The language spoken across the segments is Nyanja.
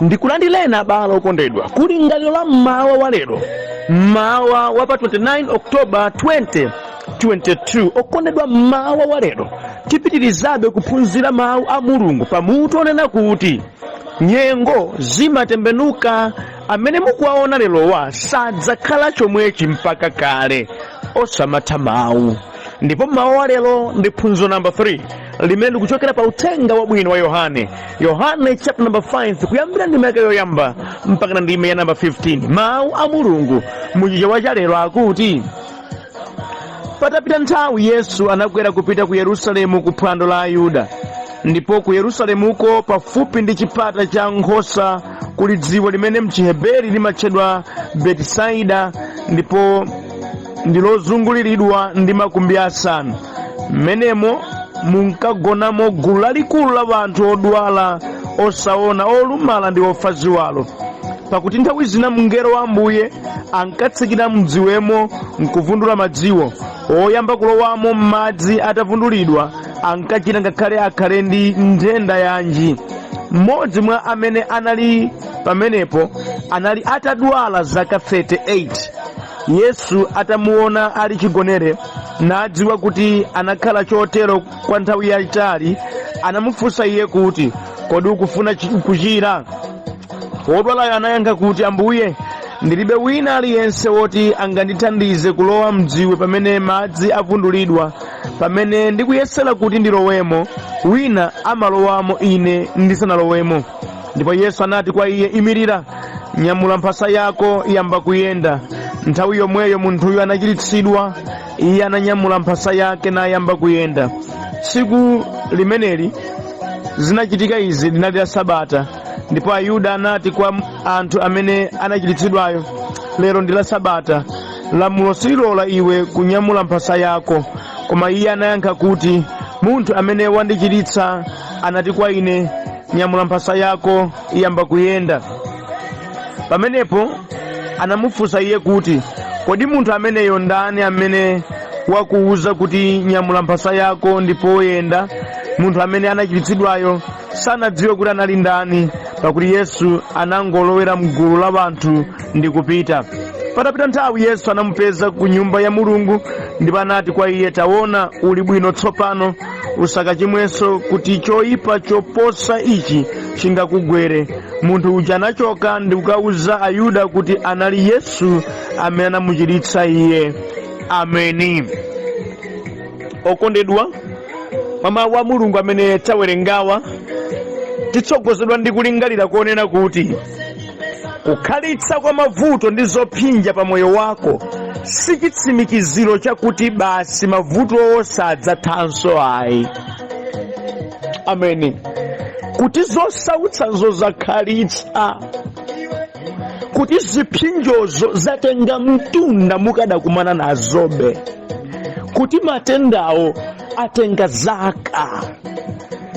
Ndikulandireni abale okondedwa kulingaliro la mmawa wa lero, mmawa wa pa 29 October 2022. Okondedwa, mmawa wa lero tipitirizabe kuphunzira mawu a Mulungu pamutu onena kuti nyengo zimatembenuka. Amene mukuwaona lerowa sadzakhala chomwechi mpaka kale, osamatha mawu. Ndipo mmawa wa lero ndi phunziro namba 3 limene likuchokera pa Uthenga Wabwino wa Yohane, Yohane chapter number 5, kuyambira ndime yake yoyamba mpaka na ndime ya namba 15. Mawu a Mulungu muchichewa cha lero akuti: Patapita nthawi Yesu anakwera kupita ku Yerusalemu ku phwando la Ayuda. Ndipo ku Yerusalemuko, pafupi ndi chipata cha nkhosa, kuli dziwe limene mchiheberi limatchedwa Betisaida, ndipo ndi lozunguliridwa ndi makumbi asanu. Mmenemo munkagonamo gulu lalikulu la anthu odwala, osaona, olumala ndi ofa ziwalo. Pakuti nthawi zina mngelo wa Ambuye ankatsikira mdziwemo nkuvundula madziwo. Woyamba kulowamo m'madzi atavundulidwa ankachira, ngakhale akhale ndi nthenda yanji. Mmodzi mwa amene anali pamenepo anali atadwala zaka 38. Yesu atamuona ali chigonere, nadziwa kuti anakhala chotero kwa nthawi yayitali, anamufunsa iye kuti, "Kodi ukufuna kuchira?" Wodwalayo anayankha kuti, "Ambuye, ndilibe wina aliyense woti angandithandize kulowa mdziwe pamene madzi avundulidwa. Pamene ndikuyesera kuti ndilowemo, wina amalowamo ine ndisanalowemo." Ndipo Yesu anati kwa iye, "Imirira, nyamula mphasa yako, yamba kuyenda." Nthawi yomweyo munthuyo anachiritsidwa. Iye ananyamula mphasa yake nayamba kuyenda. Tsiku limeneli zinachitika izi linali la Sabata. Ndipo Ayuda anati kwa anthu amene anachiritsidwayo, "Lero ndi la Sabata, lamulo sililola iwe kunyamula mphasa yako." Koma iye anayankha kuti, "Munthu amene wandichiritsa anati kwa ine, 'Nyamula mphasa yako, yamba kuyenda.'" Pamenepo anamufunsa iye kuti, "Kodi munthu ameneyo ndani amene wakuwuza kuti, 'Nyamula mphasa yako ndipo yenda?'" Munthu amene anachiritsidwayo sanadziwe kuti anali ndani, pakuti Yesu anangolowera mgulu la anthu ndi kupita. Patapita nthawi Yesu anamupeza ku nyumba ya Mulungu ndipo anati kwa iye, "Taona, uli bwino tsopano. Usakachimwenso, kuti choyipa choposa ichi chingakugwere." Munthu uja anachoka ndi kukawuza Ayuda kuti anali Yesu amene anamuchiritsa iye. Ameni. Okondedwa, mwa mawu a Mulungu amene tawerengawa, titsogozedwa ndi kulingalira kuonena kuti kukhalitsa kwa mavuto ndi zopsinja pa moyo wako si chitsimikiziro chakuti basi mavutowo sadzathanso ayi. Ameni. Kuti zosautsazo zakhalitsa, kuti zipsinjozo zatenga mtunda mukadakumana nazobe, kuti matendawo atenga zaka,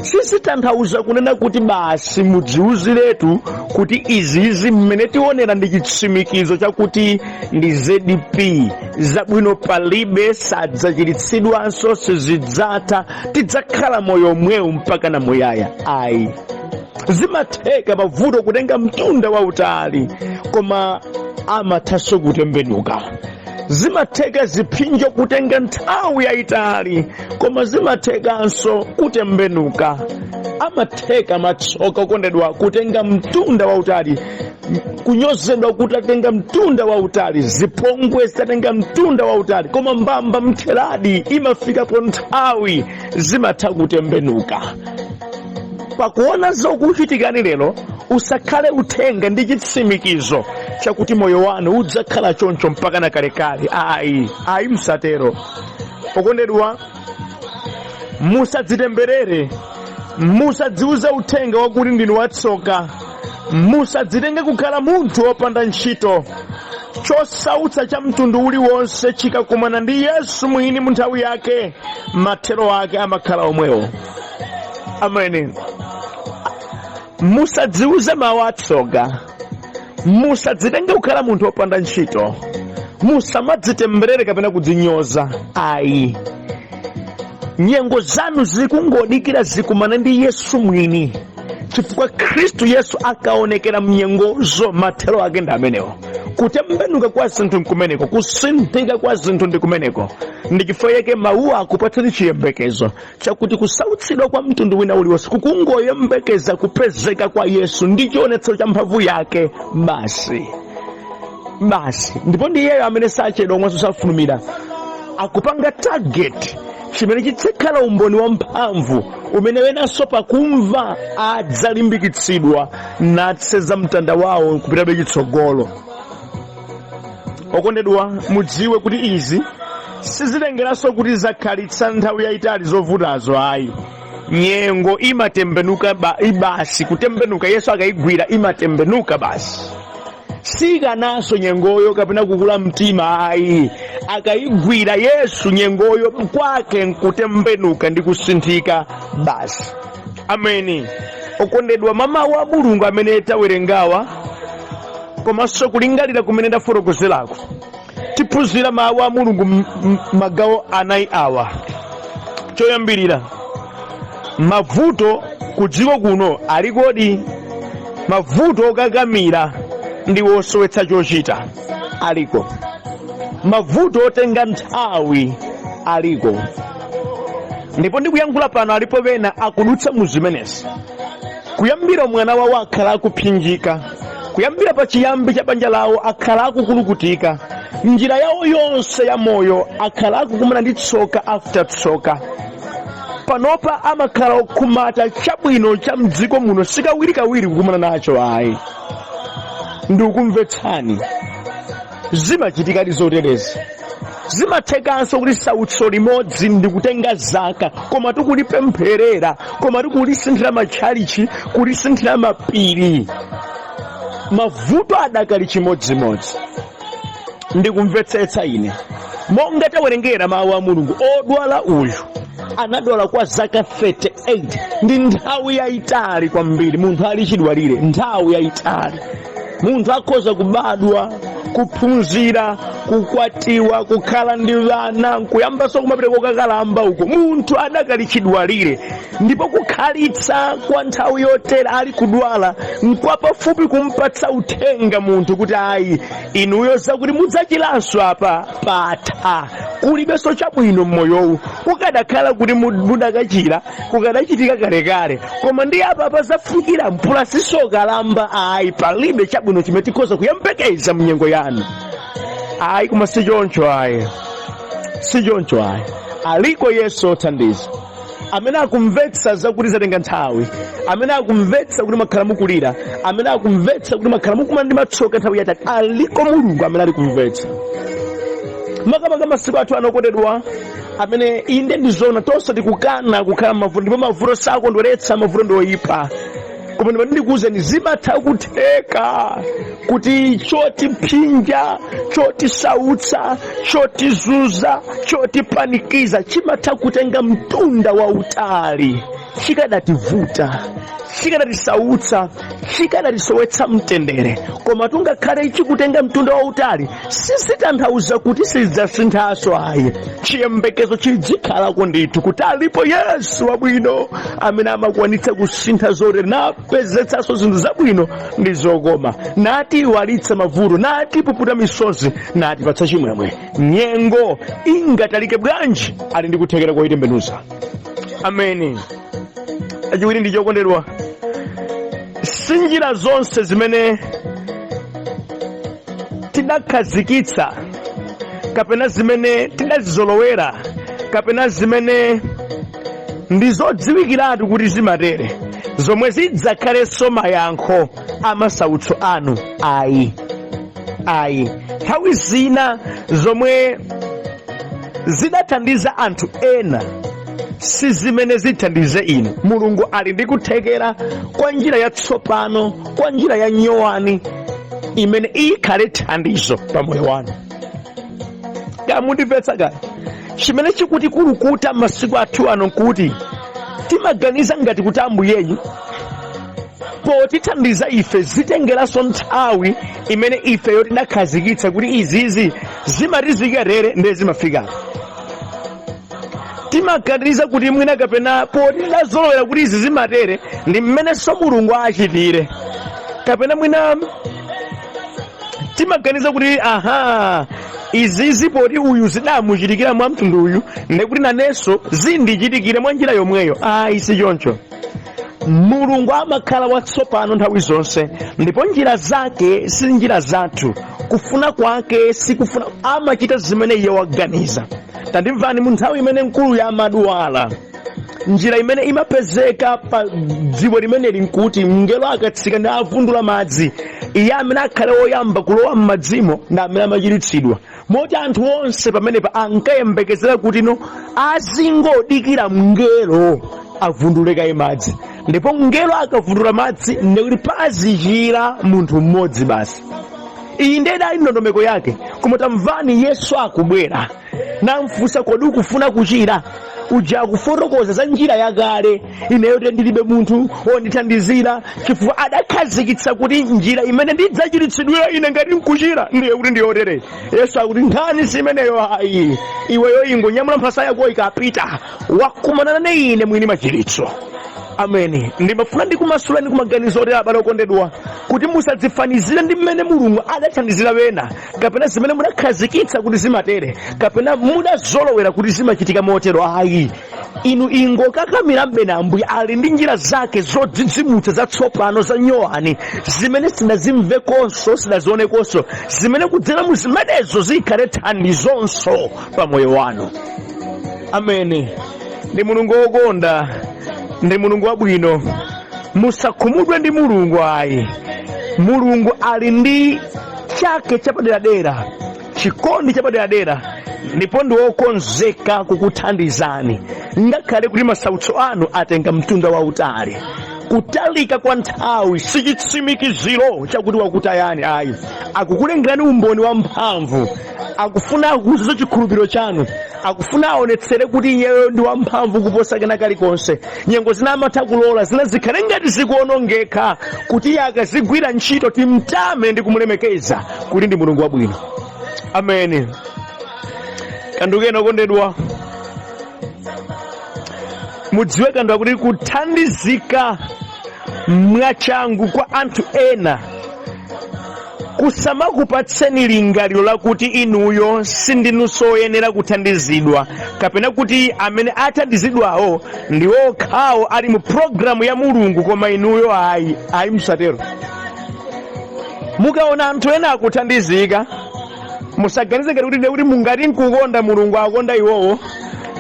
sizitanthauza kunena kuti basi mudziuziretu kuti izizi mmene tionera ndi chitsimikizo chakuti ndi ZP, zabwino palibe, sadzachiritsidwanso, sizidzatha, tidzakhala moyo omwewu mpaka na muyaya. Ayi, zimatheka mavuto kutenga mtunda wautali, koma amathanso kutembenuka. Zimatheka zipsinjo kutenga nthawi yayitali, koma zimathekanso kutembenuka. Amatheka matsoka, okondedwa, kutenga mtunda wautali, kunyozedwa kutatenga mtunda wautali, zipongwe zitatenga mtunda wautali, koma mbamba mtheradi imafikapo nthawi zimatha kutembenuka. Pakuona zokuchitikani lero, usakhale uthenga ndi chitsimikizo chakuti moyo wanu udzakhala choncho mpaka na kalekale. Ayi, ayi, msatero. Okondedwa, musadzitemberere, musadziuze uthenga wakuti ndinu watsoka, musadzitenge kukhala munthu wopanda ntchito. Chosautsa cha mtundu uliwonse chikakumana ndi Yesu mwini mu nthawi yake, mathero ake amakhala omwewo. Amene musadziuze mawu atsoka, musadzitenge kukhala munthu wopanda ntchito, musamadzitemberere kapena kudzinyoza, ayi. Nyengo zanu zikungodikira zikumane ndi Yesu mwini. Chifukwa Khristu Yesu akaonekera mnyengozo, mathero ake ndi amenewo. Kutembenuka kwa zinthu nkumeneko, kusinthika kwa zinthu ndi kumeneko. Ndi chifukwa chake mawuwa akupatsani chiyembekezo chakuti kusautsidwa kwa mtundu wina uliwonse kukungoyembekeza kupezeka kwa Yesu ndi chionetsero cha mphamvu yake basi basi. Ndipo ndi iyeyo amene sachedwa komanso safulumira, akupanga target chimene chidzakhala umboni wa mphamvu umene wenanso pakumva adzalimbikitsidwa natseza mtanda wawo kupitabe chitsogolo. Okondedwa, mudziwe kuti izi sizitengeranso kuti zakhalitsa nthawi yayitali zovutazo ayi. Nyengo imatembenuka basi, kutembenuka Yesu akayigwira imatembenuka basi, sikananso nyengoyo kapena kukula mtima ayi. Akayigwira Yesu nyengoyo kwake nkutembenuka ndi kusinthika basi. Ameni. Okondedwa, mamawu a Mulungu amene tawerengawa komanso kulingalira kumene ndafotokozerako, tiphunzira mawu a Mulungu magawo anayi awa. Choyambirira, mavuto ku dziko kuno alikodi. Mavuto okakamira ndi wosowetsa chochita aliko. Mavuto otenga nthawi aliko. Ndipo ndikuyankhula pano alipo pena akudutsa mu zimenezi. Kuyambira mwana wawo akhala akupsinjika, kuyambira pa chiyambi cha banja lawo akhala akukulukutika, njira yawo yonse ya moyo akhala akukumana ndi tsoka after tsoka. Panopa amakhala okhumata chabwino cha mdziko muno sikawirikawiri kukumana nacho ayi. Ndikukumvetsani, zimachitikadi zoterezi. Zimathekanso kuti sautso limodzi ndikutenga zaka, koma tikulipempherera, koma tikulisinthira matchalichi, kulisinthira mapiri, mavuto adakali chimodzimodzi. Ndikumvetsetsa ine, monga tawerengera mawu a Mulungu, odwala uyu anadwala kwa zaka 38. Ndi nthawi yayitali kwambiri munthu ali chidwalire, nthawi yayitali. Munthu akhoza kubadwa, kuphunzira, kukwatiwa, kukhala ndi vana, nkuyambanso kumapita kokakalamba uko, munthu adakali chidwalire. Ndipo kukhalitsa kwa nthawi yotera ali kudwala nkwapafupi kumpatsa uthenga munthu kuti ayi, inuyo zakuti mudzachiranso apa patha, kulibenso chabwino mmoyowu. Kukadakhala kuti mudakachira kukadachitika kalekale, koma ndi apa pazafikira mpulasiso kalamba, ayi, palibe chabwino chimene tikhoza kuyembekeza mnyengo yanu ayi. Koma si choncho ayi, si choncho ayi. Aliko Yesu othandiza amene akumvetsa zakuti zatenga nthawi, amene akumvetsa kuti makhala mukulira, amene akumvetsa kuti makhala mukumana ndi matsoka nthawi yatali. Aliko Mulungu amene ali kumvetsa, makamaka masiku athu anokondedwa amene inde ndizoona tonse tikukana kukhala mavuto, ndipo mavuto sakondweretsa, mavuto ndi oyipa. Koma ndimati ndikuwuzeni, zimatha kutheka kuti chotipsinja, chotisautsa, chotizunza, chotipanikiza chimatha kutenga mtunda wautali, chikadativuta, chikadatisautsa, chikadatisowetsa mtendere. Koma tungakhale chikutenga mtunda wautali, sizitanthauza kuti sizidzasinthanso ayi. Chiyembekezo chidzikhalako ndithu kuti alipo Yesu wabwino amene amakwanitsa kusintha zotere, napezetsanso zinthu zabwino ndi zokoma, natiiwalitsa mavuto, natipuputa misozi, natipatsa chimwemwe. Nyengo ingatalike bwanji, ali ndi kuthekera koyitembenuza. Ameni. Achiwiri ndi chokondedwa, si njira zonse zimene tidakhazikitsa kapena zimene tidazizolowera kapena zimene ndi zodziwikiratu kuti zimatere zomwe zidzakhalenso mayankho a masautso anu ayi, ayi. Nthawi zina zomwe zidathandiza anthu ena si zimene zithandize inu. Mulungu ali ndi kuthekera kwa njira yatsopano, kwa njira ya nyowani imene ikhale thandizo pa moyo wanu. Kamundimvetsa kaya? Chimene chikuti kulukuta masiku athu ano nkuti timaganiza ngati kuti Ambuyeyu potithandiza ife zitengeranso nthawi imene ifeyo tidakhazikitsa kuti izizi zimati zikatere ndiye zimafika. Timaganiza kuti mwina kapena poti tidazolowera kuti izi zimatere, ndi mmenenso Mulungu achitire. Kapena mwina timaganiza kuti aha, izizi poti uyu zidamuchitikira mwa mtundu uyu, ndekuti nanenso zindichitikire mwa njira yomweyo. Ayi, si choncho. Mulungu amakhala watsopano nthawi zonse, ndipo njira zake si njira zathu, kufuna kwake sikufuna. Amachita zimene iye waganiza. Tandimvani, mu nthawi imene mkuluyu amadwala, njira imene imapezeka pa dziwe limeneli nkuti mngelo akatsika ndi avundula madzi, iye amene akhale woyamba kulowa m'madzimo ndi amene amachiritsidwa. Moti anthu onse pamenepa ankayembekezera kuti no, azingodikira mngelo avundule kaye madzi, ndipo mngelo akavundula madzi ndikuti pazichira munthu mmodzi basi. Iyi ndiye idali ndondomeko yake. Koma tamvani, Yesu akubwera namfunsa, "Kodi ukufuna kuchira?" Uja akufotokoza za njira yakale, "Ineyo te ndilibe munthu wondithandizira," chifukwa adakhazikitsa kuti njira imene ndidzachiritsidwira ine ngati nkuchira ndiye kuti ndiyotere. Yesu akuti, "Nkhani si imeneyo ayi, iweyo ingonyamula mphasa yako ikapita, wakumana nane ine mwini machiritso." Ameni. Ndimafuna ndikumasuleni kumaganizo oti, abale okondedwa, kuti musadzifanizire ndi mmene Mulungu adathandizira wena, kapena zimene mudakhazikitsa kuti zimatere, kapena mudazolowera kuti zimachitika motero. Ayi, inu ingokakamira mbena. Ambuye ali ndi njira zake zodzidzimutsa zatsopano za nyowani, zimene sidazimvekonso, sidazionekonso, zimene kudzera mu zimenezo zikhale thandizonso pa moyo wanu. Ameni. Ndi Mulungu wokonda, ndi Mulungu wabwino. Musakhumudwe ndi Mulungu ayi. Mulungu ali ndi chake chapaderadera, chikondi chapaderadera, ndipo ndi wokonzeka kukuthandizani ngakhale kuti masautso anu atenga mtunda wautali. Kutalika kwa nthawi sichitsimikiziro chakuti wakutayani ayi. Akukulengerani umboni wa mphamvu, akufuna akuze chikhulupiriro chanu, akufuna aonetsere kuti iyeyo ndi wamphamvu kuposa kena kalikonse. Nyengo zina amatha kulola zina zikhale ngati zikuonongeka kuti iye akazigwira ntchito timtame ndi kumulemekeza kuti ndi Mulungu wabwino. Ameni. Kandukeni, okondedwa, mudziwe kanthu akuti kuthandizika mwachangu kwa anthu ena kusamakupatseni lingaliro lakuti inuyo sindinunso oyenera kuthandizidwa, kapena kuti amene athandizidwawo ndi okhawo ali mu programu ya Mulungu koma inuyo ayi. Ayi, musatero. Mukaona anthu ena akuthandizika, musaganize ngati kuti kuti mungati nkukonda Mulungu akonda iwowo,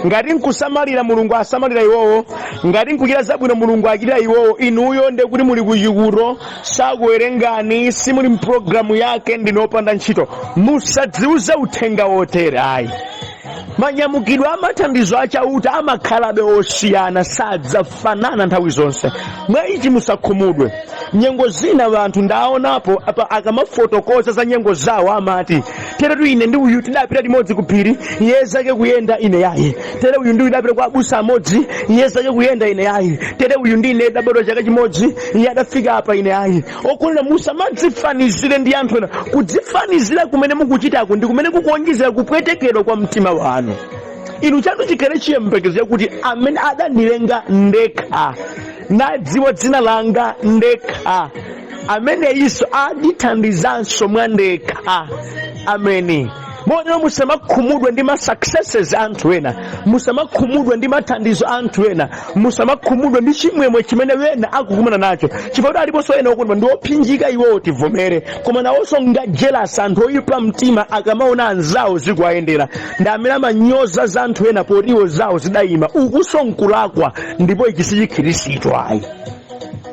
ngati nkusamalira Mulungu asamalira iwowo, ngati nkuchita zabwino Mulungu achitira iwowo, inuyo nde kuti muli kuchikuto, sakuwerengani, simuli mpulogalamu yake, ndinopanda ntchito. Musadziuze uthenga wotere ayi. Manyamukidwe amathandizo achauta amakhalabe osiyana, sadzafanana nthawi zonse. Mwa ichi musakhumudwe. Nyengo zina anthu ndaonapo apa akamafotokoza za nyengo zawo amati, "Teretu ine ndi uyu tidapita limodzi ku phiri, iye zake kuyenda, ine yayi. Tere uyu ndi uyu tidapita kwa abusa amodzi, iye zake kuyenda, ine yayi. Tere uyu ndi ine tidabadwa chaka chimodzi, iye adafika apa, ine yayi." Okondedwa, musamadzifanizire ndi anthu ena. Kudzifanizira kumene mukuchitako ndi kumene kukuonjezera kupwetekedwa kwa mtima wanu. Inu chanu chikhale chiyembekezo chakuti amene adandilenga ndekha, nadziwa dzina langa ndekha, ameneyinso adithandizanso mwa ndekha. Ameni. Motero musamakhumudwe ndi ma successes anthu ena, musamakhumudwe ndi mathandizo anthu ena, musamakhumudwe ndi chimwemwe chimene wena akukumana nacho, chifukwa kuti aliponso ena, okondedwa, ndi opsinjika iwowo, tivomere, koma nawonso nga jealous. Anthu oyipa mtima akamaona anzawo zikuwayendera ndi amene amanyoza za anthu ena poti iwo zawo zidayima. Ukunso nkulakwa, ndipo ichi sichikhristu ayi.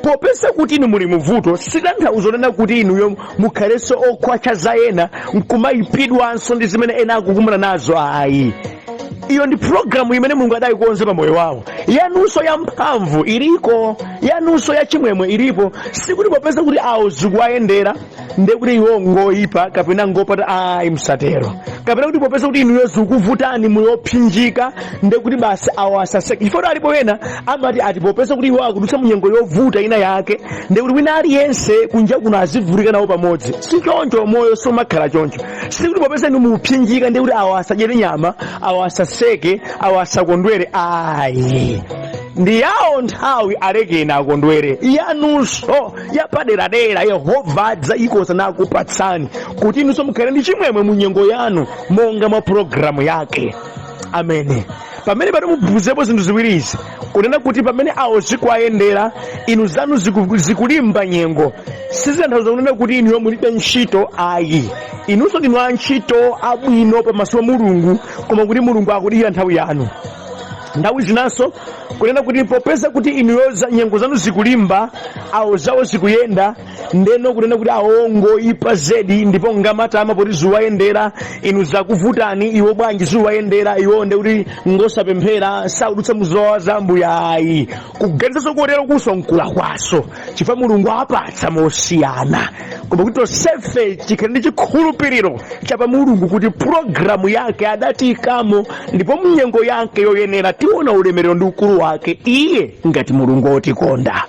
Popeza kuti inu muli muvuto, sitanthauzo nena kuti inuyo mukhalenso okhwacha za ena nkumayipidwanso ndi zimene ena akukumana nazo ayi. Iyo ndi pulogalamu imene Mulungu adayikonza pa moyo wawo. Yanunso ya mphamvu iliko, yanunso ya chimwemwe ilipo. Sikuti popeza kuti awo zikuwayendera ndekuti iwo ngoyipa kapena ngopata, ayi, msatero. Kapena kuti popeza kuti inuyo zikuvutani, muyopsinjika, ndekuti basi awo asaseke. Chifukwa alipo ena amati ati popeza kuti iwo akudutsa munyengo yovuta ina yake, ndekuti wina aliyense kunja kuno azivutika nawo pamodzi. Si choncho, moyo sumakhala choncho. Sikuti popeza inu mupsinjika ndekuti awo asadyere nyama, awo asaseke, awo asakondwere, ayi. Ndi yawo nthawi, alekeni akondwere. Yanunso yapaderadera Yehova adzayikoza nakupatsani kuti inunso mukhale ndi chimwemwe mu nyengo yanu monga mwa pulogalamu yake. Amene pamene pati muphunzirepo zinthu ziwirizi, kunena kuti pamene awo zikuwayendera, inu zanu zikulimba nyengo, sizitanthauza kunena kuti inuyo mulibe ntchito, ayi. Inunso ndinu antchito abwino pamaso pa Mulungu, koma kuti Mulungu akudikira nthawi yanu. Nthawi zinanso kunena kuti popeza kuti inuyo nyengo zanu zikulimba, awo zawo zikuyenda, ndeno kunena kuti awo ngoyipa zedi ndipo ngamatama poti ziwayendera, inu zakuvutani, iwo bwanji ziwayendera, iwo nde kuti ngosapemphera, saudutsa muzowawa za Ambuye, ayi. Kuganizanso kotero kuso nkulakwaso, chifukwa Mulungu apatsa mosiyana. Koma kuti tonsefe tikhale ndi chikhulupiriro cha pa Mulungu kuti pulogalamu yake adatikamo, ndipo mnyengo yake yoyenera tiona ulemerero ndi ukulu wake iye ngati Mulungu wotikonda.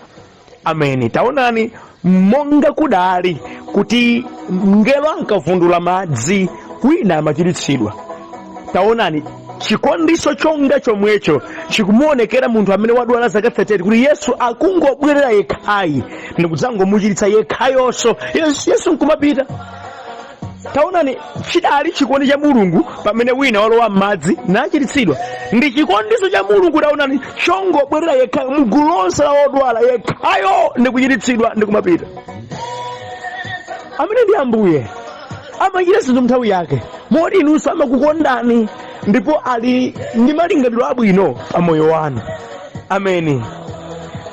Ameni. Taonani, monga kudali kuti mngelo ankavundula madzi, wina amachiritsidwa. Taonani, chikondiso chonga chomwecho chikumuonekera munthu amene wadwala zaka 38, kuti Yesu akungobwerera yekhayi ndikudzangomuchiritsa yekhayonso, Yesu nkumapita. Taonani, chidali chikondi cha Mulungu pamene wina walowa m'madzi nachiritsidwa. Ndi chikondiso cha Mulungu, taonani, chongobwerera yekhayo mgulu lonse la odwala, yekhayo ndikuchiritsidwa ndikumapita. Amene ndi Ambuye amachita zinthu nthawi yake, moti inunso amakukondani ndipo ali ndi malingaliro abwino pa moyo wanu. Ameni.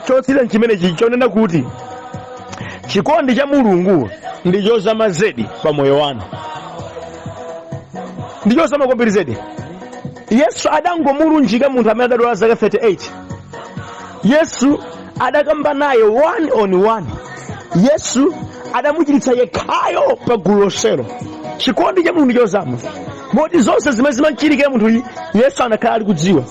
Chotsiriza nchimenechi chonena kuti chikondi cha Mulungu ndi chozama zedi pa moyo wanu, ndi chozama kwambiri zedi. Yesu adangomulunjika munthu amene adadwala zaka 38. Yesu adakamba naye one on one. Yesu adamuchiritsa yekhayo pa gulu lonselo. Chikondi cha Mulungu ndi chozama moti zonse zimene zimachitikira munthuyi, Yesu anakhala ali kudziwa.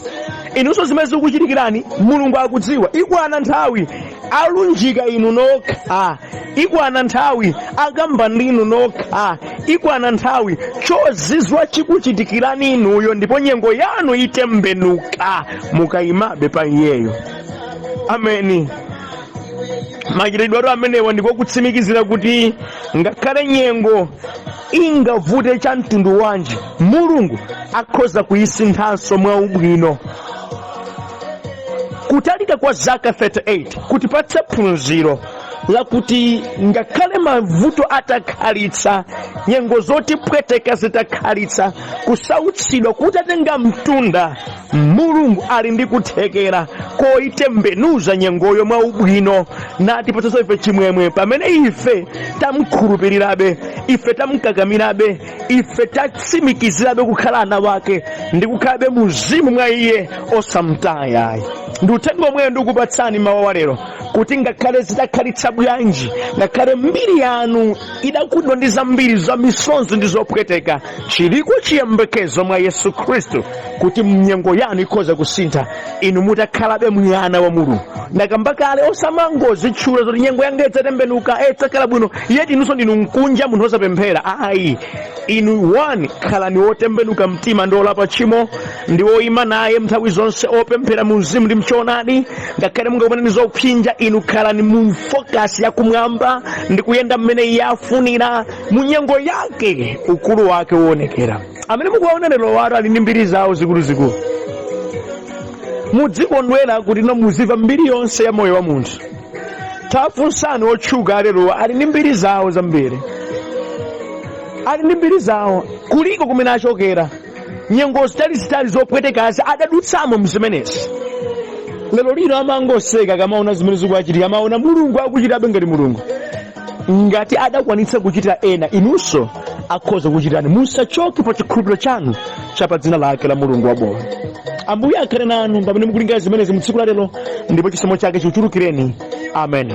Inunso zimene zikukuchitikirani, Mulungu akudziwa. Ikwana nthawi alunjika inu nokha, ikwana nthawi akamba ndinu nokha, ikwana nthawi chozizwa chikuchitikirani inuyo, ndipo nyengo yanu itembenuka mukayimabe pa iyeyo. Ameni. Machitidwe amenewa ndiko kutsimikizira kuti ngakhale nyengo ingavute cha mtundu wanji, Mulungu akhoza kuyisinthanso mwaubwino. Kutalika kwa zaka 38 kutipatsa phunziro lakuti ngakhale mavuto atakhalitsa, nyengo zotipweteka zitakhalitsa, kusautsidwa kutatenga mtunda, Mulungu ali ndi kuthekera koyitembenuza nyengoyo mwa ubwino natipatsanso ife chimwemwe pamene ife tamkhulupirirabe, ife tamkakamirabe, ife tatsimikizirabe kukhala ana wake ndi kukhalabe muzimu mwa iye, osamtaya. Ndi uthenga omweyo ndikupatsani mawa wa lero, kuti ngakhale zitakhalitsa bwanji, ngakhale mbiri yanu idakudwa ndi zambiri za misonzi ndi zopweteka, chiliko chiyembekezo mwa Yesu Khristu kuti mnyengo yanu ikhoza kusintha inu mutakhalabe mwana wa Mulungu. Ndakamba kale, osamangozitchula zoti nyengo yanga idzatembenuka, idzakhala bwino, yeti inunso ndinu mkunja, munthu osapemphera, ayi. Inu one, khalani wotembenuka mtima ndi olapa tchimo ndi woyima naye nthawi zonse, opemphera mu mzimu ndi mchoonadi. Ngakhale mungakumane ndi zopsinja, inu khalani mu focus yakumwamba ndi kuyenda mmene iye afunira mu nyengo yake, ukulu wake woonekera. Amene mukuwaona lero watu ali ndi mbiri zawo zikuluzikulu. Mudzikondwera kuti no muzimva mbiri yonse ya moyo wa munthu. Tafunsani otchuka alerowa, ali ndi mbiri zawo zambiri, ali ndi mbiri zawo kuliko kumene achokera, nyengo zitalizitali zopwetekazi adadutsamo mzimenezi. Lero lino amangoseka akamaona zimene zikuwachitika, amaona Mulungu akuchitabe ngati Mulungu. Ngati adakwanitsa kuchitira ena, inunso akhoza kuchitirani. Musachoke pa chikhulupiriro chanu cha pa dzina lake la Mulungu wamoyo. Ambuye akhale nanu pamene mukulingalira zimenezi mu tsiku la lero, ndipo chisomo chake chikuchulukireni. Amen.